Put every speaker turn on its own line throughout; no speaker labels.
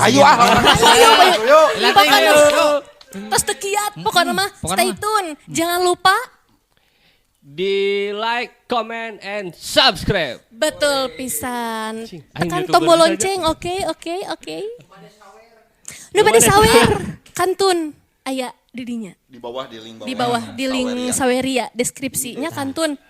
Ayo ah.
Ayo, ayo.
Ayo.
Pokoknya tos teu kiat, pokoknya mah
Pokoknya
stay
mah.
tune. Jangan lupa
Di like, comment, and subscribe.
Betul pisan.
Cing, aing
Tekan
YouTuber
tombol
saja.
lonceng, oke, oke, oke. Nu bade sawer, kantun aya di dinya.
Di bawah, di link bawah.
Di bawah di link
Saweria.
Saweria deskripsinya kantun.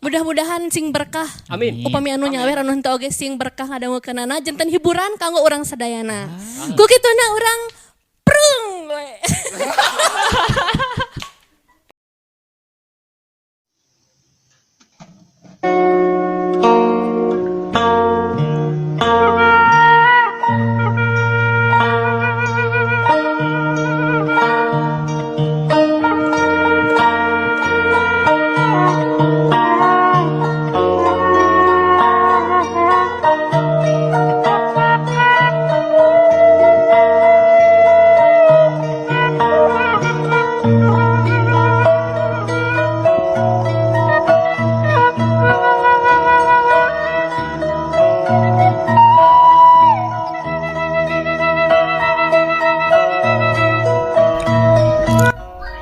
Mudah-mudahan sing berkah.
Amin.
Upami anu nyawer, anu henteu oge sing berkah ngadangukeunana, janten hiburan kanggo urang sadayana. Ku kituna urang prung we.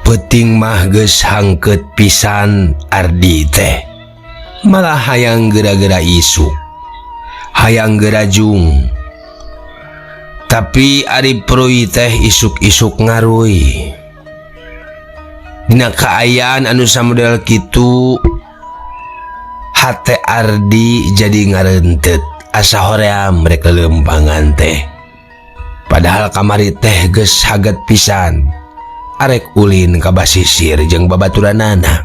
Peuting mah geus hangkeut pisan Ardi teh. Malah hayang gera-gera isuk. Hayang gerajung. Tapi ari Prui teh isuk-isuk ngaruy. Dina kaayaan anu samodel kitu, hate Ardi jadi ngarentet asa hoream rek lelempangan teh. Padahal kamari teh geus haget pisan. Arek ulin ka basisir jeung babaturanana.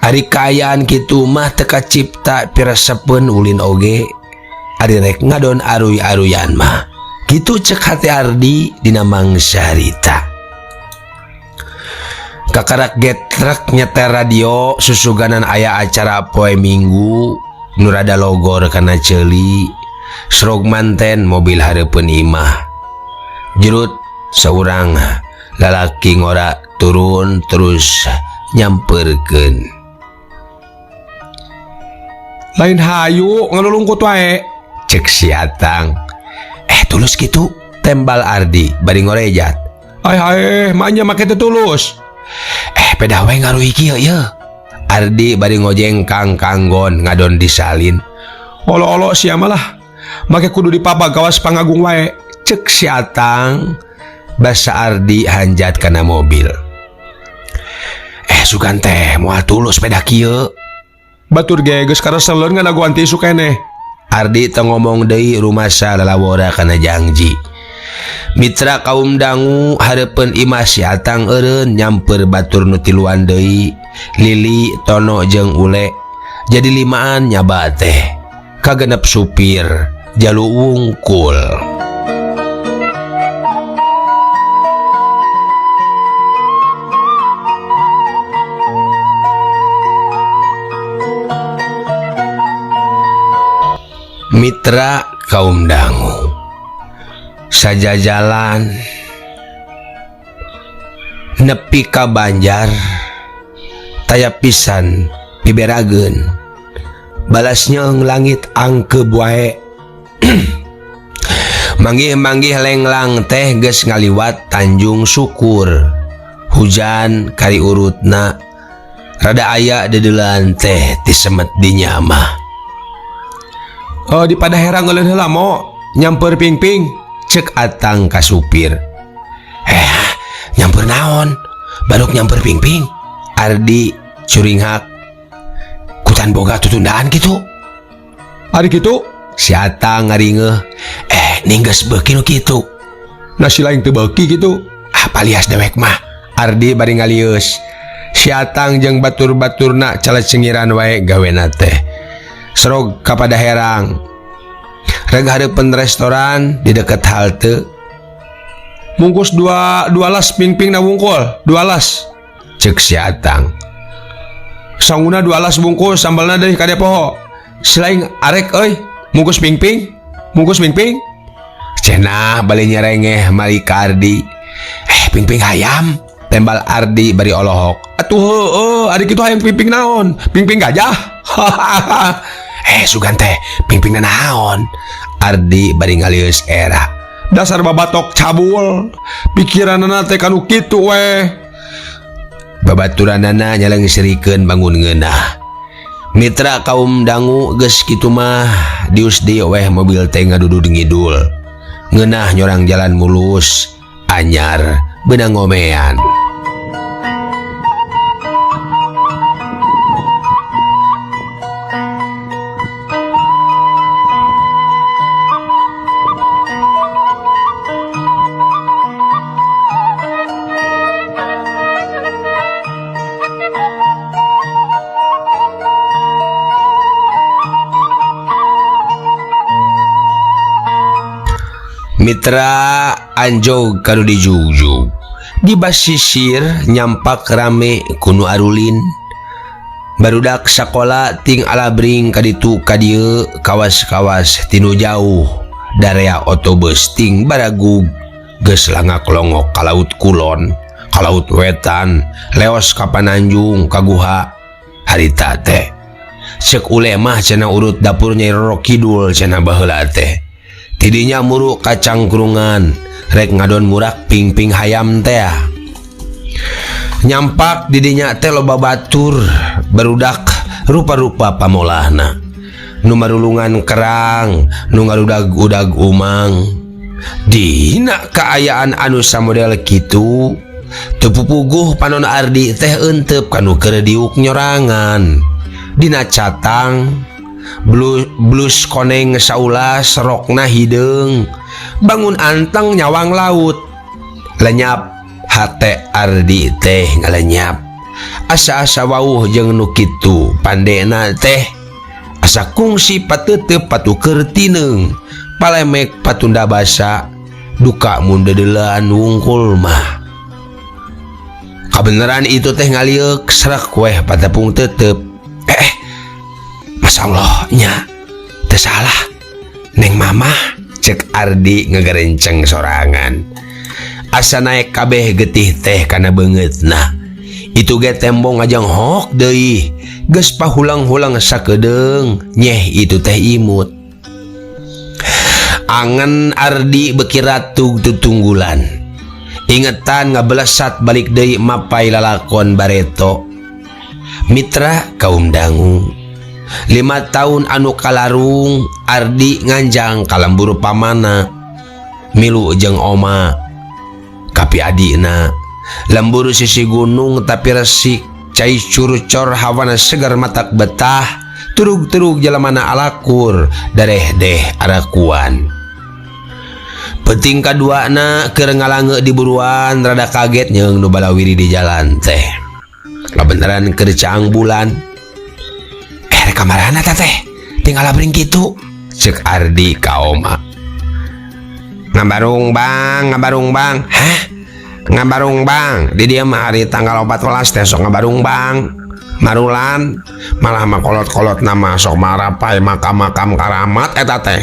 Ari kaayaan kitu mah teu kacipta piresepeun ulin oge. Ari rek ngadon aruy-aruyan mah. Kitu cek hate Ardi dina mangsa harita. Kakarak getrek nyetel radio susuganan aya acara poe Minggu nu rada logor kana ceuli. Srog manten mobil hareupeun imah. Jerut seorang lalaki ngora turun terus nyamperkeun.
Lain hayu ngalulungkut wae.
Cek si Atang. Tulus kitu, tembal Ardi bari ngorejat.
Ai hae, maknya make teu tulus.
Pedah we ngaruhi kieu ye. Ardi bari ngojeng kang kanggon ngadon disalin.
Olo-olo sia mah lah. Make kudu dipabag kawas pangagung wae.
Cek si Atang. Basa Ardi hanjat kana mobil. Sugan teh moal tulus pedah kieu.
Batur ge geus kareseleun ngadaguan ti isuk keneh.
Ardi teu ngomong deui rumasa lalawora kana jangji. Mitra kaum dangu hareupeun imah si Atang eureun nyamper batur nu tiluan deui. Lili, Tono jeung Ule jadi limaan nyaba teh. Kagenep supir jalu wungkul. Mitra kaum dangu sajajalan nepi ka Banjar taya pisan piberageun balasnya langit angkeup wae. Manggih-manggih lenglang teh geus ngaliwat Tanjung Sukur. Hujan kari urutna rada aya dedeulan teh ti semet dinya mah.
Oh, di pada herang ngeuleun heula mo nyamper ping-ping.
Cek Atang ka supir. Nyamper naon? Baruk nyamper ping-ping. Ardi curinghak. Kutan boga tutundaan kitu.
Ari kitu?
Si Atang ngaringeuh. Ninggeus beuki nu kitu.
Nasi lain teu beuki kitu.
Ah, palias dewek mah. Ardi bari ngalieus. Si Atang jeung batur-baturna calacengiran wae gawena teh. Serog kapada herang. Reg hareupeun restoran di deket halte.
Bungkus dua las ping-ping na wungkul, dua las.
Cek si Atang.
Sanguna dua las bungkus, sambalna deui kade poho. Selain arek euy, bungkus ping-ping, bungkus ping-ping.
Cenah bali nyerengeh mari ka Ardi. Ping-ping hayam, tembal Ardi bari olohok.
Atuh heueuh, ari kitu hayang ping-ping naon? Ping-ping gajah.
Sugan teh pingping naon Ardi bari ngalius era.
Dasar babatok cabul, pikiranana teh kanu kitu weh.
Babaturanana nyalengsirikeun bangun ngeunah. Mitra kaum dangu geus kitu mah dius deui weh mobil teh ngadudud ngidul. Ngeunah nyorang jalan mulus, anyar beunang ngomean. Mitra anjog kanu dijugjug. Di basisir nyampak rame kunu arulin. Barudak sakola ting alabring kaditu kadieu kawas-kawas tinu jauh. Darea otobus ting baragug geus langak longok ka laut kulon, ka laut wetan, leos ka Pananjung ka Guha harita teh. Ceuk ule mah cenah urut dapur Nyai Roro Kidul cenah baheula teh. Tidinya muruk kacangkrungan rek ngadon murak pingping hayam teh. Nyampak didinya teh loba batur barudak rupa-rupa pamolahna. Nu marulungan kerang, nu ngarudag-udag umang. Dina kaayaan anu samodel kitu, teu pupuguh panon Ardi teh euteup kanu keur diuk nyorangan. Dina catang blus koneng saulas rokna hideung, bangun anteng nyawang laut. Lenyap hate Ardi teh ngalenyap. Asa-asa wauh jeung nu kitu pandena teh. Asa kungsi pateuteup patuker tineung, palemek patunda basa, duka mun dedeulean wungkul mah. Kabeneran itu teh ngalieuk srek weh patepung tetep. Masya Allah nya teu salah neng mamah cek Ardi ngegerenceng sorangan. Asa naek kabeh getih teh kana beungeutna. Itu ge tembong ngajang hok deui, geus pahulang-hulang sakedeung nyeh itu teh imut. Angen Ardi beuki ratug tutunggulan. Ingetan ngabelesat balik deui mapai lalakon bareto. Mitra kaum dangu, 5 tahun anu kalarung Ardi nganjang ka lembur pamana milu jeung oma kapi adina. Lembur sisi gunung tapi resik, cai curcor hawana segar matak betah, turug-turug jalamana alakur dareh deh arakuan. Penting kaduana keur ngalange di buruan rada kaget nyeung nu balawiri di jalan teh. Kabeneran keur caang bulan. Kamarana teh tinggal labring kitu cek Ardi ka oma. Ngabarung bang, ngabarung bang. Hah? Ngabarung bang. Di dieu mah hari tanggal 14 teh sok ngabarung bang. Marulan malah mah kolot-kolot nama sok marapai makam-makam karamat eta teh.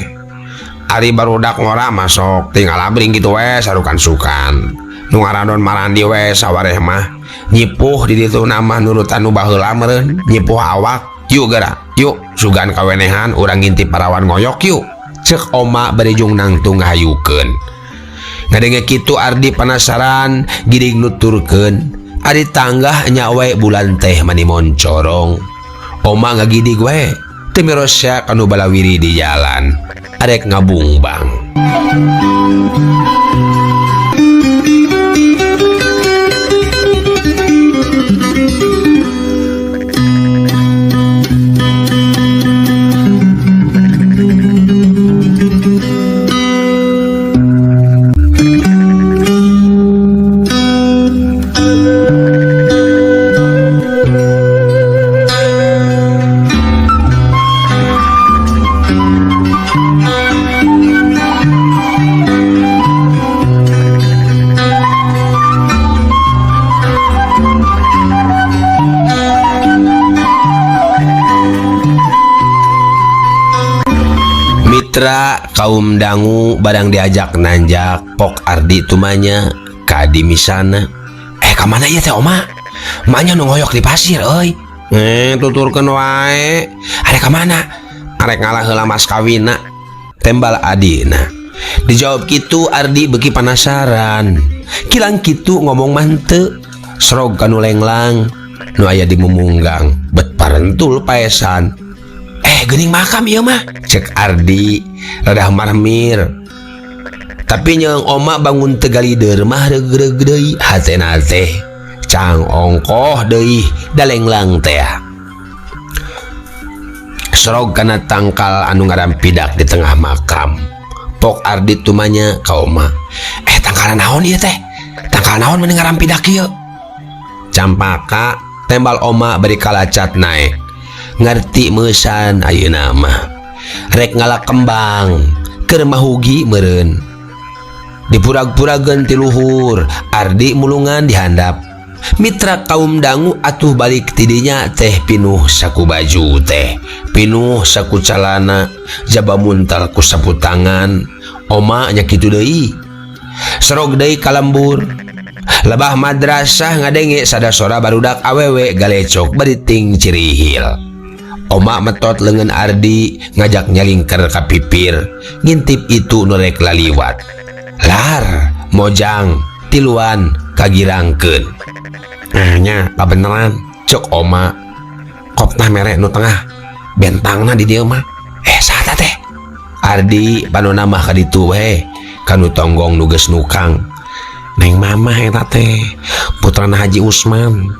Ari barudak ngora mah sok tinggal labring kitu we sarukan-sukan. Nu ngaradon marandi we sawareh mah. Nyipuh di ditu nama nurutan nu baheula meureun, nyipuh awak. Yuk geura, yuk sugan kawenehan urang ngintip parawan ngoyok yuk. Cek oma bari jung nangtung ngahayukeun. Ngadenge kitu Ardi penasaran gidig nuturkeun. Ari tanggah nya we bulan teh mani moncorong. Oma ngagidig we teu mirosya kanu balawiri di jalan. Arek ngabungbang. Mitra kaum dangu barang diajak nanjak pok Ardi tumanya kadi misana. Kamana ieu teh oma? Manya nu ngoyok di pasir euy. Tuturkeun wae. Are kamana? Arek ngalah heula mas kawinna, tembal adina. Dijawab kitu Ardi beuki panasaran. Kilang kitu ngomong mah henteu. Serog kanu lenglang nu aya di mumunggang bet parentul paesan. Geuning makam ieu mah, cek Ardi rada marmir. Tapi nyeung oma bangun tegalider mah reug-reug deui hatena teh. Cang ongkoh deui dalenglang teh. Serog kana tangkal anu ngarampidak di tengah makam. Pok Ardi tumanya ka oma. Tangkalan naon ieu teh? Tangkal naon meni ngarampidak ieu? Campaka tembal oma bari kalacat naek. Ngerti meusan ayeuna mah. Rek ngala kembang keur mahugi meureun. Dipurag-purageun ti luhur, Ardi mulungan dihandap. Mitra kaum dangu atuh balik tidinya teh pinuh saku baju teh, pinuh saku calana, jaba muntal ku sapu tangan. Oma nya kitu deui. Serog deui kalembur. Lebah madrasah ngadenge sada sora barudak awewe galecok bari ting cirihil. Oma metot leungeun Ardi ngajak nyalingker ka pipir, ngintip itu nu rek laliwat. Lar mojang tiluan kagirangkeun. Nya kabeneran cek oma. Koptah mere nu tengah bentangna di dieu mah. Saha teh? Ardi panona mah ka ditu we kanu tonggong nu geus nukang. Neng mamah eta teh putrana Haji Usman.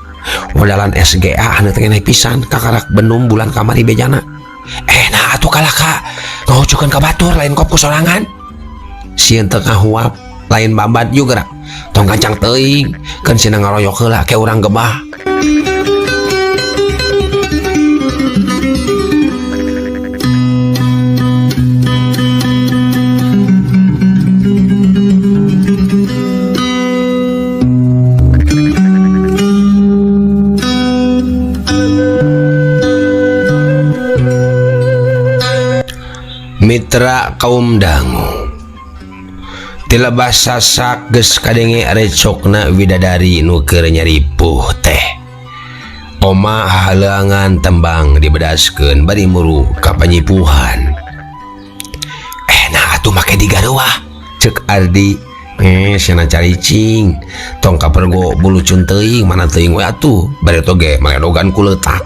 Modalan SGA anu teh keneh pisan kakarak benum bulan kamari bejana. Nah atuh kalah ka ngahucukeun ka batur lain kop ku sorangan. Sieun teu kahuap lain babat juga tong kancang teuing keun sina ngaroyok heula ke urang gebah. Mitra kaum dangu tilebah sasak geus kadenge recokna widadari nu keur nyaripuh teh. Oma hahaleangan tembang dibedaskeun bari muru ka panyipuhan. Nah atuh make digareuah cek Ardi. Cenah caricing tong kapergo bulucun teuing mana teuing we atuh bari toge maledogan ku leutak.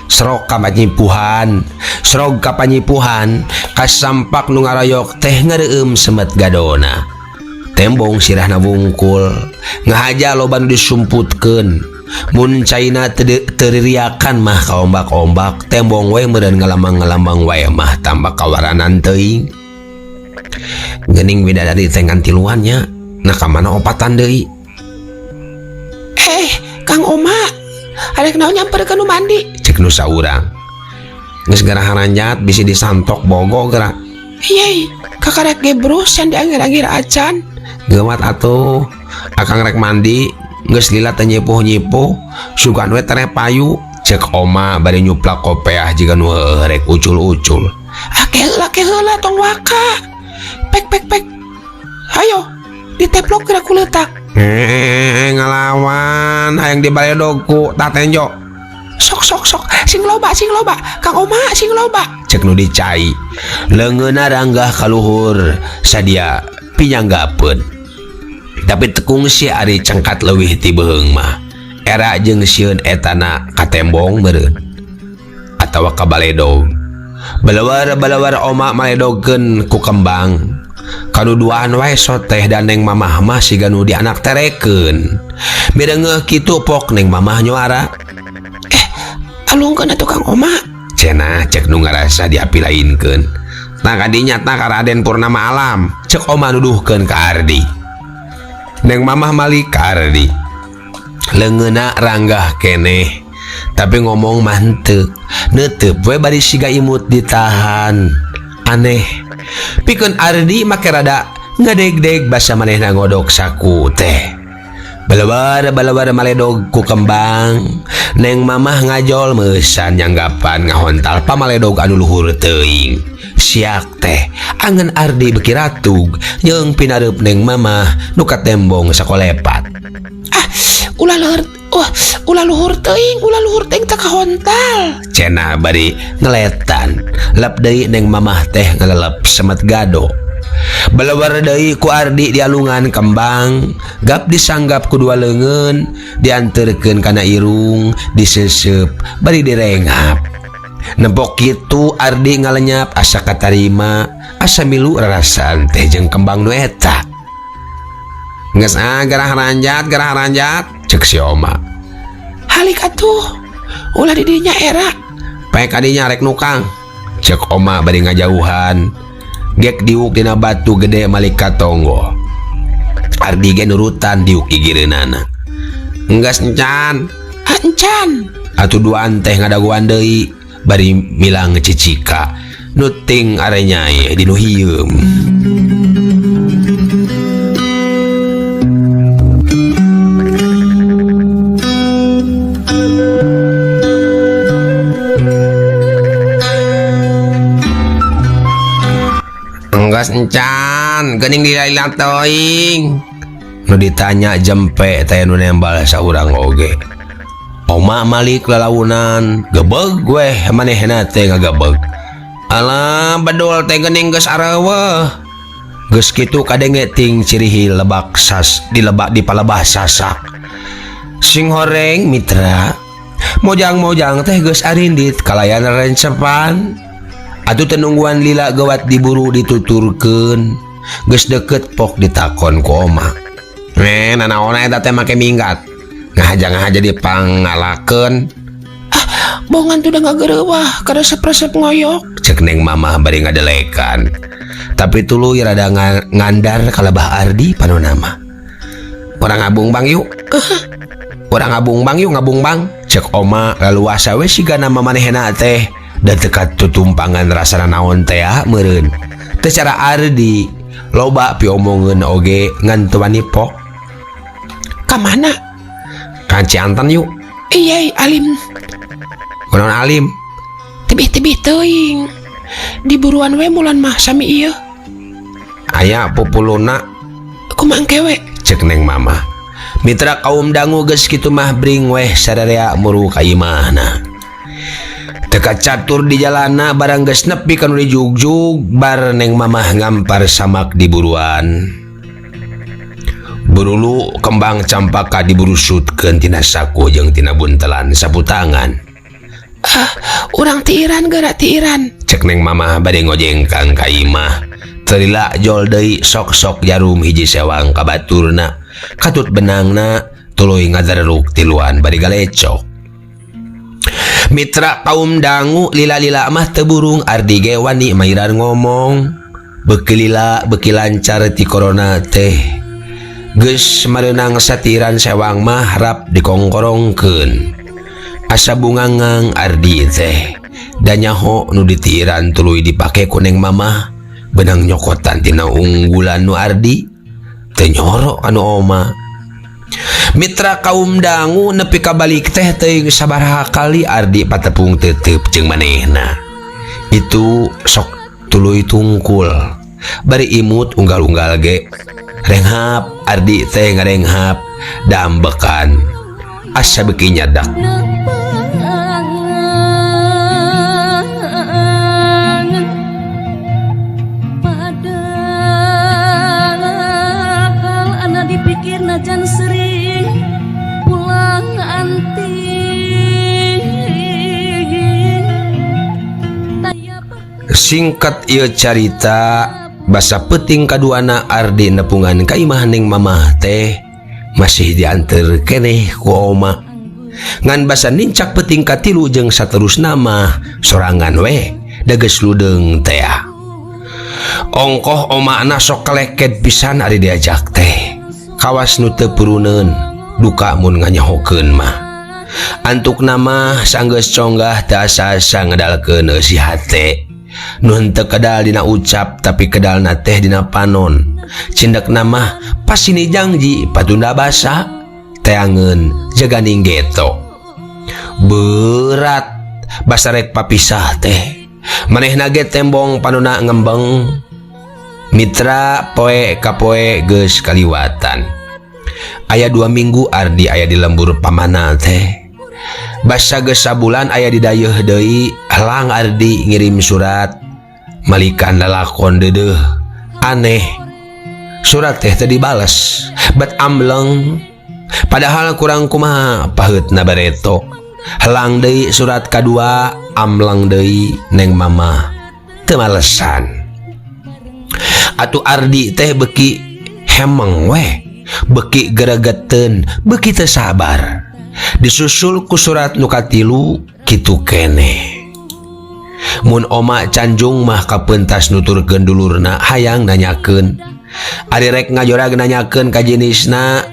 Serok ka panyipuhan, serog ka panyipuhan, kasampak nu ngarayok teh ngareueum semet gadona. Tembong sirahna wungkul, ngahaja loba nu disumputkeun. Mun caina teu ririakan mah kaombak-ombak, tembong we meureun ngalamang-ngalamang wae mah tambah kawaranan teuing. Geuning widadari teh ngan tiluan nya, nah ka mana opatan deui?
Kang Oma, arek naon nyamperkeun nu mandi?
Cek nu saurang. Geus gara haranjat bisi disantok bogo geura.
Yey, kakarek gebrus can diangir-angir acan.
Geuwat atuh, akang rek mandi, geus lila teh nyipuh-nyipuh, sugan we tereh payu. Cek oma bari nyuplak kopeah jiga nu heueuh rek ucul-ucul.
Ake heula, ke heula tong waka. Pek pek pek. Ayo, diteplok geura ku leutak.
Ngalawan hayang dibaledog ku tah tenjo.
Sok sok sok, sing loba sing loba, Kang Oma sing loba.
Cek nu dicai. Leungeunna ranggah kaluhur sadia pinyanggapeun. Tapi tekungsi ari cengkat leuwih ti beuheung mah. Era jeung sieun etana katembong meureun atawa kabaledog. Balawar-balawar oma maledogkeun ku kembang. Kanu duaan wae soteh dan neng mamah mah siga nu dianak terekeun. Mireungeuh kitu pok neng mamah nyuara.
Alungkeun atuh Kang Oma.
Cenah cek nu ngarasa diapilainkeun. Tah kadinya tah ka Raden Purnama Alam, cek oma nuduhkeun ka Ardi. Neng mamah malik ka Ardi. Leungeunna ranggah keneh, tapi ngomong mah henteu. Neuteup we bari siga imut ditahan. Aneh. Pikeun Ardi make rada ngadegdeg basa manehna ngodok saku teh. Balawar-balawar maledog ku kembang. Neng mamah ngajol meusan nyanggapan ngahontal pamaledog anu luhur teuing. Siak teh angen Ardi beuki ratug jeung pinareup neng mamah nu katembong sakolepat.
Ah, ulah Wah, ulah luhur teuing, ulah luhur teuing teu kahontal.
Cenah bari ngeletan. Lep deui neng mamah teh ngalelep semet gado. Belewar deui ku Ardi dialungan kembang, gap disanggap ku dua leungeun, dianterkeun kana irung, diseseup bari direngap. Nempok kitu Ardi ngalenyap asa katarima, asa milu rarasaan teh jeung kembang nu eta. Geus ah gerah ranjat, cek si oma.
Halik atuh, ulah di dinya era.
Pek adinya rek nukang, cek oma bari ngajauhan. Gek diuk dina batu gede malik katonggo. Ardi ge nurutan diuk gigireunana. Enggeus encan.
Ha encan.
Atuh duaan teh ngadaguan deui bari milang cicika. Nuting arenyai di nu hieum. Enggeus encan, geuning dilailat teuing. Nu ditanya jempe teh nu nembal saurang oge. Oma malik lalaunan, gebeg weh manehna teh ngagebeg. Alah bedul teh geuning geus areuweuh. Geus kitu kadenge ting cirihi lebak sas di lebak di palebah sasak. Sing horeng mitra. Mojang-mojang teh geus arindit kalayan rencepan. Atuh tenungguan lila gawat diburu dituturkeun. Geus deket pok ditakon ku oma. Nanaona eta teh make minggat. Ngahaja-ngahaja dipangalakeun.
Ah, bongan tuh udah ngagereuwah kada resep-resep ngoyok.
Cek neng mamah bari ngadelekan. Tapi tuluy rada ngandar kalebah Ardi panonama. Urang ngabung bang yuk. Urang ngabung bang yuk, ngabung bang. Cek oma laluasa we siga nama manehna teh. Dan teka tutumpangan rasana naon teh ah meureun. Teu cara Ardi loba piomongeun oge ngan teu wani pok.
Ka mana?
Ka Cianten yuk.
Iya, alim.
Kunaon alim?
Tebih-tebih teuing. Di buruan we mulan mah sami ieu.
Aya pupuluna.
Kumaha engke we?
Cek neng mama. Mitra kaum dangu geus kitu mah bring weh sadarea muru ka imahna. Teka catur di jalana barang geus nepi ka nu dijugjug bar neng mamah ngampar samak di buruan. Burulu kembang campaka diburusutkeun tina saku jeung tina buntelan sapu tangan.
Ah, urang tiiran geura tiiran.
Cek neng mamah bade ngojengkang ka imah. Terila jol deui sok-sok jarum hiji sewang ka baturna. Katut benangna tuluy ngadareruk tiluan bari galecok. Mitra kaum dangu lila-lila mah teu burung Ardi ge wani mairan ngomong. Beuki lila beuki lancar ti corona teh. Geus mareunang satiran sewang mah rap dikongkorongkeun. Asa bungangang Ardi teh. Da nyaho nu ditiiran tuluy dipake ku neng mamah. Benang nyokotan tina unggulan nu Ardi. Teu nyoro anu oma. Mitra kaum dangu nepi ka balik teh teuing sabaraha kali Ardi patepung tetep jeung manehna. Itu sok tuluy tungkul. Bari imut unggal-unggal ge. Renghap Ardi teh ngarenghap dambekan. Asa beuki nyadak. Singkat ieu carita basa peuting kaduana Ardi nepungan ka imah ning mamah teh masih dianter keneh ku oma. Ngan basa nincak peuting katilu jeung saterusna mah sorangan we dageus ludeung teh. Ongkoh omana sok keleket pisan ari diajak teh. Kawas nu teu puruneun duka mun nganyahokeun mah. Antuk nama sanggeus conggah teu asa-asa ngedalkeun eusi hate. Nu henteu kedal dina ucap tapi kedalna teh dina panon. Cindekna mah pasini jangji patunda basa teangeun jaganing geto. Berat basa rek papisah teh. Manehna ge tembong panona ngembeng. Mitra poe ka poe geus kaliwatan. Aya 2 minggu Ardi aya di lembur pamana teh. Basa geus sabulan aya di dayeuh deui, helang Ardi ngirim surat. Malikan lalakon deudeuh aneh. Surat teh teu dibales, bet amleng. Padahal kurang kumaha paheutna bareto. Helang deui surat kadua, amleng deui neng mama teu malesan. Atuh Ardi teh beki hemeng weh, beki geregeteun, beki teu sabar. Disusul ku surat nu katilu kitu keneh. Mun oma canjung mah kapentas nuturkeun dulurna hayang nanyakeun. Ari rek ngajorag nanyakeun ka jenisna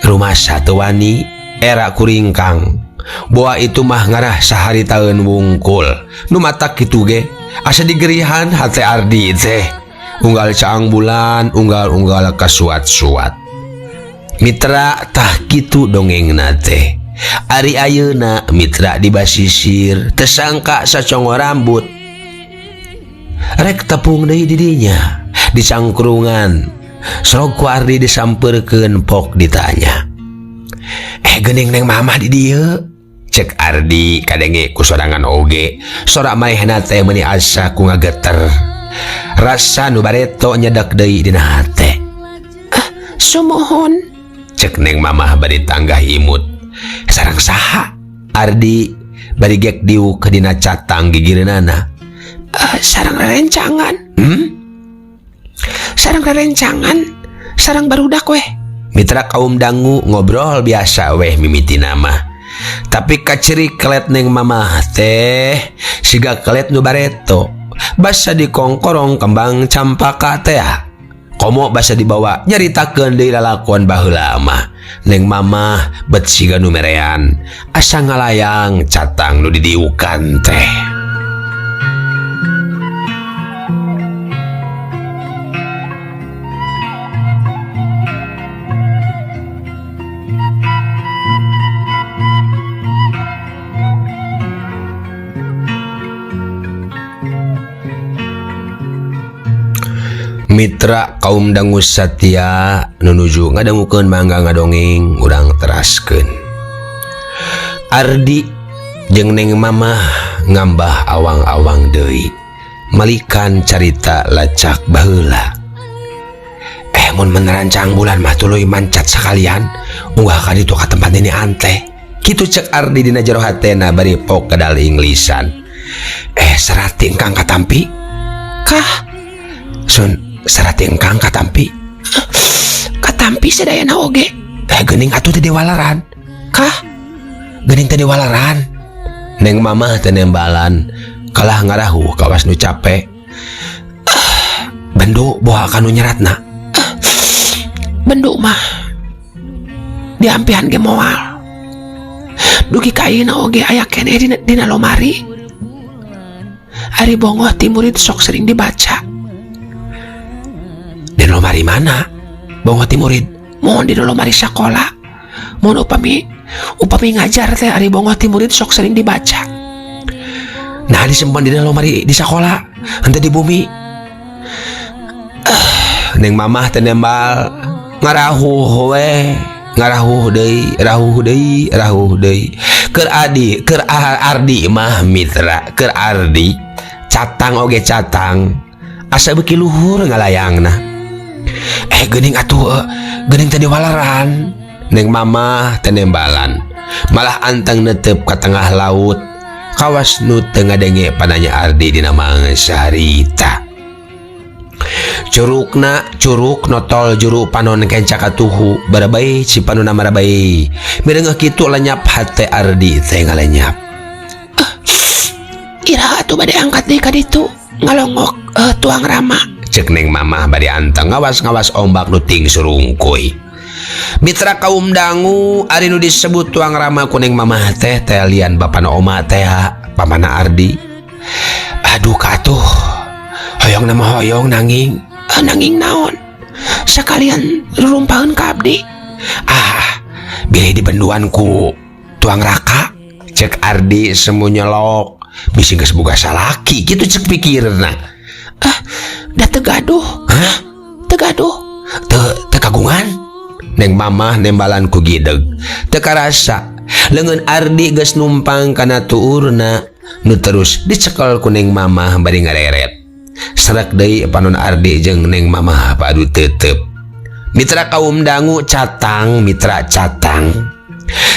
rumasa teu wani era kuringkang. Boa itu mah ngarah sahari taeun wungkul. Nu matak kitu ge asa digerihan hate Ardi teh. Unggal caang bulan, unggal-unggal kasuat-suat. Mitra tah kitu dongengna teh. Ari ayeuna mitra dibasisir tesangka sacongo rambut. Rek tepung deui di dinya di cangkrungan. Sorog ku Ardi disampeurkeun pok ditanya. Geuning neng mamah di dieu. Cek Ardi kadenge ku sorangan oge. Sora manehna teh meuni asa ku ngageter. Rasa nu bareto nyedak deui dina hate.
Sumuhun.
Cek neng mamah bari tanggah imut. Sarang saha? Ardi bari gek diuk dina catang gigireunana.
Sarang rerencangan. Sarang rerencangan, sarang barudak weh.
Mitra kaum dangu ngobrol biasa weh mimiti nama. Tapi kaciri kelet neng mamah teh siga kelet nu bareto. Basa dikongkorong kembang campaka teh. Komo basa dibawa nyaritakeun deui lalakon baheula mah. Neng mamah bet siga nu merean, asa ngalayang catang nu didiukan teh. Mitra kaum dangu satia nunuju ngadangukeun mangga ngadongeng urang teraskeun. Ardi jeung neng mamah ngambah awang-awang deui malikan carita lacak baheula. Mun menerancang bulan mah tuluy mancat sakalian unggah ka ditu ka tempat nini ante. Kitu cek Ardi dina jero hatena bari pok kadal inglisan. Serati engkang katampi?
Kah?
Sun serati engkang katampi?
Katampi sadayana oge.
Geuning atuh teh diwalaran.
Kah?
Geuning teh diwalaran. Neng mamah teh nembalan kalah ngarahu kawas nu capek. Bendu boha kanu nyeratna.
Bendu mah diampihan ge moal. Dugi ka ayeuna oge aya keneh dina lomari. Ari bongoh ti murid sok sering dibaca.
Di lomari mana? Bongoh ti murid.
Mohon di lomari sakola. Mohon upami ngajar teh ari bongoh ti murid sok sering dibaca.
Nah disimpan di lomari di sakola, henteu di bumi. Neng mamah teh nembal ngarahuh we, ngarahuh deui, rahuh deui, rahuh deui. Keur adi, keur Ardi mah mitra, keur Ardi catang oge catang. Asa beuki luhur ngalayangna. Geuning atuh, geuning teh diwalaran. Neng mamah teh nembalan. Malah anteng netep ka tengah laut. Kawas nu teu ngadenge pananya Ardi dina mangsa harita. Curugna curug notol juru panon kenca katuhu barabai cipanuna marabai. Mireungeuh kitu lenyap hate Ardi teh ngalenyap.
Iraha atuh bade angkat deui ka ditu ngalongok tuang rama.
Cek neng mamah bade anteng ngawas-ngawas ombak nu ting surungkuy. Mitra kaum dangu ari nu disebut tuang rama ku neng mamah teh teh lian bapana oma teh pamana Ardi. Aduh katuh hoyong nama hoyong nanging.
Nanging naon? Sekalian rurumpaheun ka abdi.
Bilih dibenduan ku tuang raka. Cek Ardi semu nyelok bisi geus boga salaki kitu cek pikirna.
Da teu gaduh.
Hah?
Teu gaduh.
Teu kagungan. Neng Mamah nembalan ku gideg. Teu karasa leungeun Ardi geus numpang kana tuurna nu terus dicekel ku Neng Mamah bari ngareret. Serak deui panon Ardi jeung Neng Mamah padu tetep. Mitra kaum dangu catang, mitra catang.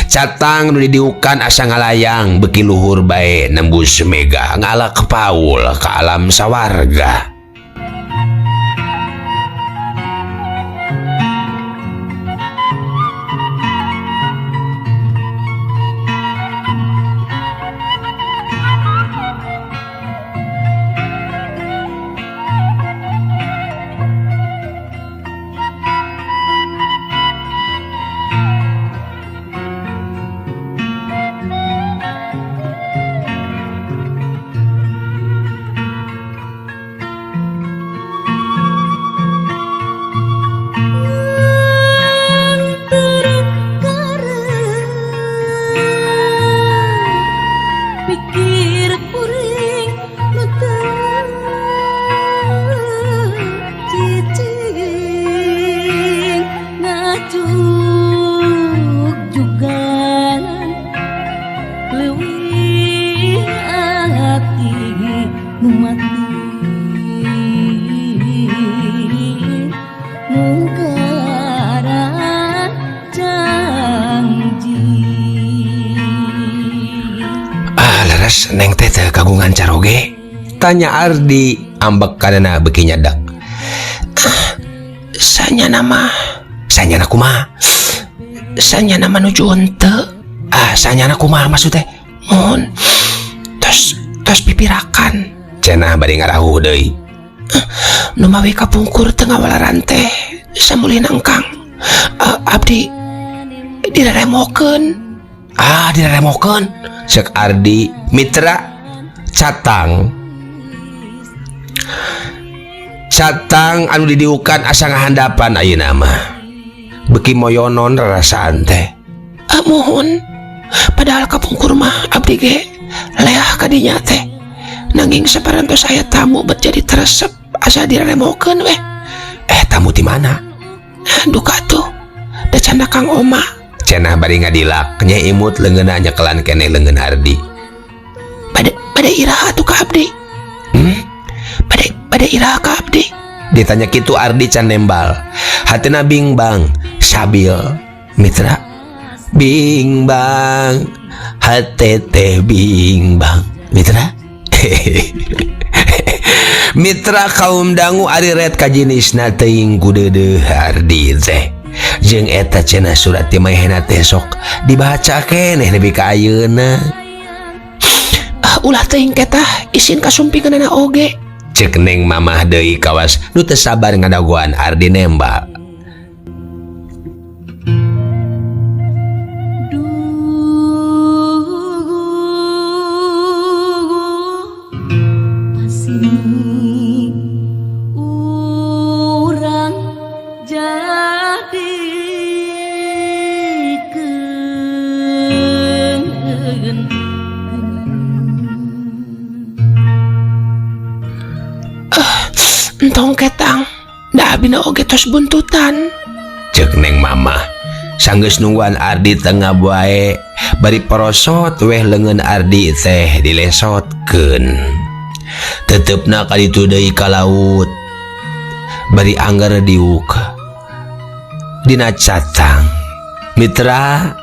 Catang nu didiukan asa ngalayang beuki luhur bae nembus mega ngalak paul ka alam sawarga. Neng teh teu kagungan caroge? Tanya Ardi ambek kanana beuki nyedak.
Sanyana mah,
sanyana kumaha?
Sanyana mah nuju henteu.
Ah, sanyana kumaha maksud teh?
Mun tos tos pipirakan.
Cenah bari ngarahuh deui.
Nu mawi kapungkur teu ngawalaran teh samulih nangkang. Abdi direremokeun.
Ah, direremokeun. Cek Ardi mitra catang. Catang anu didiukan asa ngahandapan ayeuna mah. Beuki moyonon rarasaan teh.
Ah, muhun. Padahal kapungkur mah abdi ge leah kadinya teh. Nanging saparantos aya tamu bet jadi teresep asa direremokeun weh.
Tamu ti mana?
Duka tuh. Da canda Kang Oma.
Cenah bari ngadilak nya imut leungeunna nyekelan keneh leungeun Ardi.
Bade iraha atuh ka abdi? Bade iraha ka abdi?
Ditanya kitu Ardi can nembal. Hatina bingbang sabil mitra bingbang hate teh bingbang mitra. Mitra kaum dangu ari ret kajinisna teuing ku deudeuh Ardi teh. Jeung eta cenah surat ti maehna teh sok dibaca keneh nepi ka ayeuna.
Ah, ulah teuing ketah isin kasumpingeunana oge.
Cek Neng Mamah deui kawas nu teu sabar ngadagoan Ardi nembal.
Entong ketang, da abina oge tos buntutan.
Cek Neng Mamah, sanggeus nungguan Ardi tengah bae, bari porosot weh leungeun Ardi teh dilesotkeun. Tetepna kaditu deui ka laut, bari angger diuk dina catang. Mitra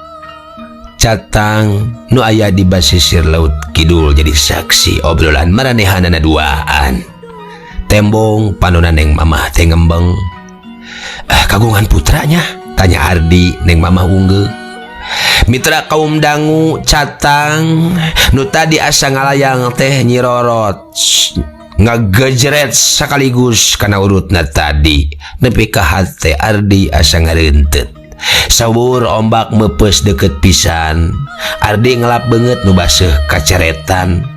catang nu aya di basisir laut kidul jadi saksi obrolan maranehanana duaan. Tembong panona Neng Mamah teh ngembeng. Kagungan putranya? Tanya Ardi. Neng Mamah unggeu. Mitra kaum dangu catang nu tadi asa ngalayang teh nyirorot ngagejret sekaligus kana urutna tadi nepi ka hate Ardi asa ngareunteut. Sawur ombak meupeus deukeut pisan. Ardi ngelap beungeut nu baseuh kaceretan.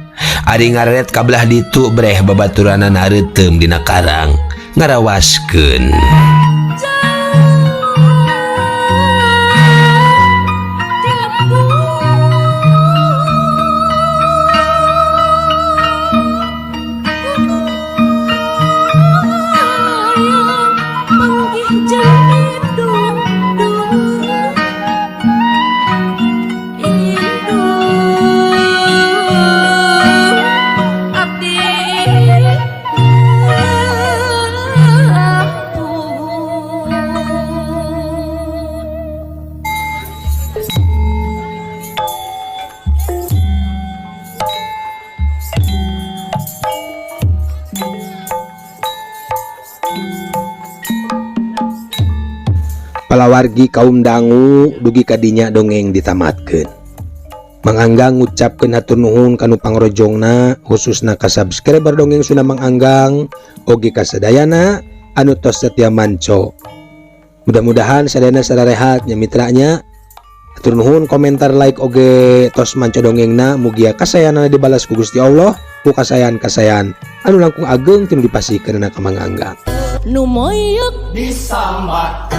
Ari ngareret kabelah ditu breh babaturanana reuteum dina karang ngarawaskeun. Palawargi kaum dangu, dugi kadinya dongeng ditamatkeun. Mang Anggang ngucapkeun hatur nuhun kanu pangrojongna, khususna ka subscriber Dongeng Sunda Mang Anggang oge ka sadayana anu tos setia manco. Mudah-mudahan sadayana sararehat nya, mitranya. Hatur nuhun komentar, like, oge tos manco dongengna. Mugia kasayana dibalas ku Gusti Allah ku kasayan-kasayan anu langkung ageng tinu dipasihkeun ka Mang Anggang.
Nu moyok
disambat,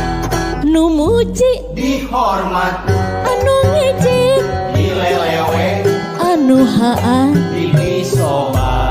nu muji
dihormat,
anu ngejek
dilelewe,
anu haa
didisobat.